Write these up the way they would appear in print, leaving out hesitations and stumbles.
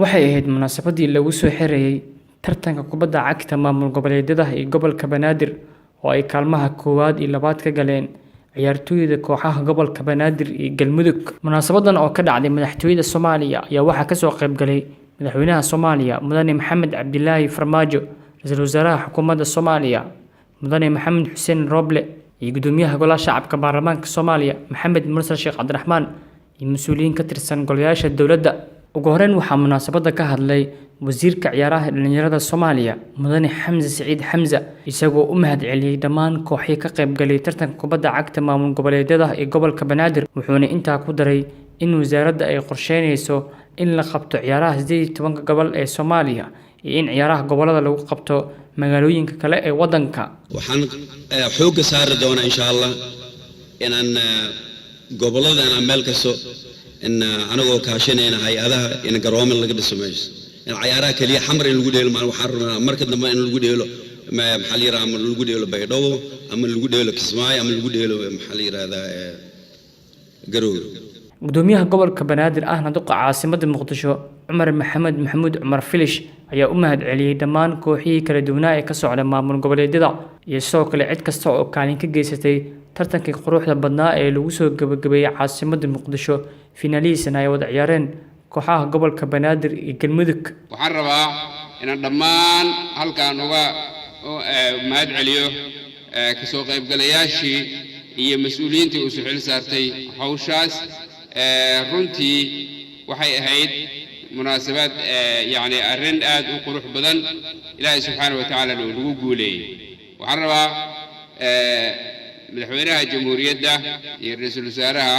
Waxay ahayd munaasabadii lagu soo xirayay tartanka kubadda cagta maamul goboleedyada iyo gobolka Banaadir oo ay kaalmaha koowaad iyo labaad ka galeen ciyaartoyda kooxaha gobolka Banaadir iyo Galmudug. Munaasabadan oo ka dhacday madaxtooyada Soomaaliya ayaa waxaa kasoo qayb galay Madaxweynaha Soomaaliya Mudane Maxamed Cabdilaahi Farmaajo, Ra'iisul Wasaaraha Xukuumadda Soomaaliya Mudane Maxamed Xuseen Roble, iyo Gudoomiyaha Golaha Shacabka Baarlamaanka Soomaaliya Maxamed Mursal Sheekh Cabdiraxmaan, iyo mas'uuliyiin ka tirsan golayaasha dowladda. Ugu horeyn waxaa munaasabadda ka hadlay Wasiirka Ciyaaraha Dhalinyarada Soomaaliya Mudane Xamse Siciid Xamse, isagoo u mahadceliyay dhammaan kooxihii ka qayb galay tartanka kubadda cagta maamul goboleedyada iyo gobolka Banaadir, wuxuuna intaa ku daray in wasaaradda ay qorsheynayso in la qabto ciyaaraha 18 gobol ee Soomaaliya iyo in ciyaaraha gobollada lagu qabto magaalooyinka kale ee waddanka. Waxaan xoogga saari doonaa, insha Allah, inaan gobollada aan meel kasto in anagoo kaashanayna hay-adaha in garoomo laga dhiso meesha, in cayaaraha keliya Xamar in lagu dheelo maan. Waxaan rabnaa marka dambe in lagu dheelo, maxaa la yidhaha, ama lagu dheelo Baydhabo, ama lagu dheelo Kismaayo, ama lagu dheelo, maxaa la yidhahdaa, Garoowe. Gudoomiyaha gobolka Banaadir ahna duqa caasimadda Muqdisho Cumar Maxamed Maxamuud Cumar Filish ayaa u mahadceliyay dhammaan kooxihii kala duwanaa ee ka socda maamul goboleedyada iyo sidoo kale cid kasta oo kaalin ka geysatay tartankii quruxda badnaa ee lagu soo gabagabeeyay caasimadda Muqdisho, finaalihiisana ay wada ciyaareen kooxaha gobolka Banaadir iyo Galmudug. Waxaan rabaa inaan dhammaan halkaan uga mahad celiyo kasoo qaybgalayaashii iyo mas-uuliyiintii uu xil saartay hawshaas. Runtii waxay ahayd munaasabad, yacni arrin aad u qurux badan, Ilaahay subxaana wa tacaalana uu nagu guuleeyey. Waxaan rabaa madaxweynaha jamhuuriyadda iyo ra-iisul wasaaraha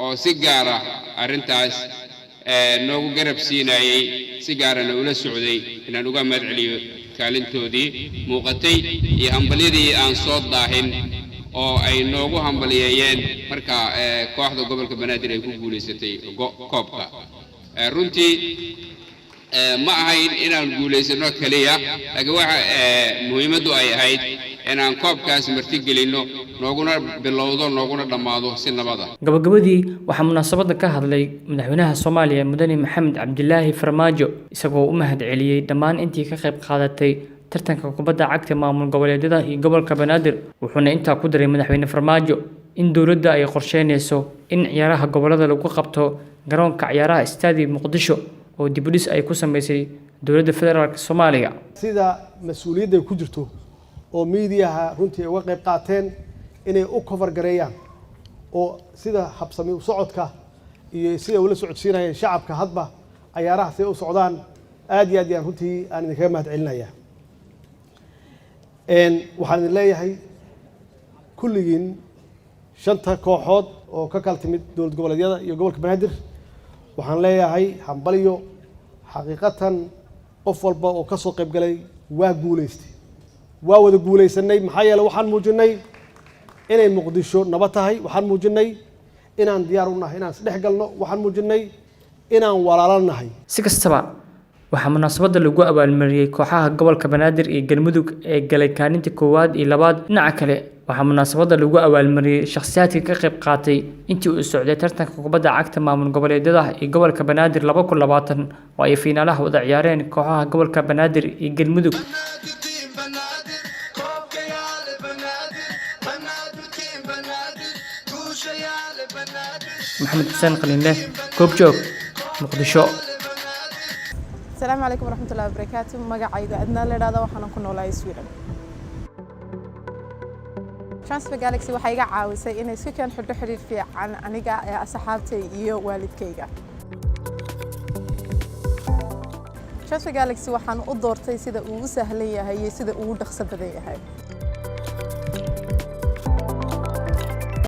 oo si gaara arrintaas noogu garab siinayey, si gaarana ula socday, inaan uga mahad celiyo kaalintoodii muuqatay iyo hambalyadii aan soo daahin oo ay noogu hambaliyeeyeen marka kooxda gobolka Banaadir ay ku guulaysatay koobka. Runtii ma ahayn inaan guulaysano keliya, laakiin waxa muhiimaddu ay ahayd inaan koobkaas martigelinno, nooguna bilowdo, nooguna dhammaado si nabad ah. Gabagabadii waxaa munaasabadda ka hadlay Madaxweynaha Soomaaliya Mudane Maxamed Cabdilaahi Farmaajo, isagoo u mahad celiyey dhammaan intii ka qayb qaadatay tartanka kubadda cagta maamul goboleedyada iyo gobolka Banaadir, wuxuuna intaa ku daray Madaxweyne Farmaajo in dowladda ay qorsheynayso in ciyaaraha gobollada lagu qabto garoonka ciyaaraha Stadium Muqdisho oo dib u dhis ay ku sameysay dowladda federaalka Soomaaliya. Sida mas-uuliyadda ay ku jirto oo miidiyaha runtii ay uga qayb qaateen inay u cover gareeyaan oo sida habsami u socodka iyo sida ula socodsiinayeen shacabka hadba cayaaraha siday u socdaan, aad iyo aad yaan runtii aan idinkaga mahad celinaya. Waxaan idin leeyahay kulligiin, shanta kooxood oo ka kala timid dowlad goboleedyada iyo gobolka Banaadir, waxaan leeyahay hambalyo. Xaqiiqatan qof walba oo ka soo qayb galay waa guulaystay, waa wada guulaysanay, maxaa yeele waxaan muujinay inay Muqdisho nabad tahay, waxaan muujinay inaan diyaar u nahay inaan isdhex galno, waxaan muujinay inaan walaalo nahay. Si kastaba, waxaa munaasabadda lagu abaalmariyey kooxaha gobolka Banaadir iyo Galmudug ee galay kaalinta koowaad iyo labaad. Dhinaca kale waxaa munaasabadda lagu abaalmariyey shakhsiyaadkii ka qayb qaatay intii uu socday tartanka kubadda cagta maamul goboleedyada iyo gobolka Banaadir 2020 oo ay fiinaalaha wada ciyaareen kooxaha gobolka Banaadir iyo Galmudug. Banaadir, koobka yaale Banaadir, Banaadir team, Banaadir, guusha yaale Banaadir. Maxamed Xuseen Qaliinleh, Goobjoog, Muqdisho. Asalaamu calaykum waraxmatullahi wabarakaatu. Magacayga Adnaa la idhahda, waxaanan ku noolahay Sweden. Transfer Galaxy waxay iga caawisay inay isku keen xidho xidhiir fiican aniga ee asxaabtay iyo waalidkayga. Transfer Galaxy waxaan u doortay sida uu u sahlan yahay iyo sida uu u dhaqso badan yahay.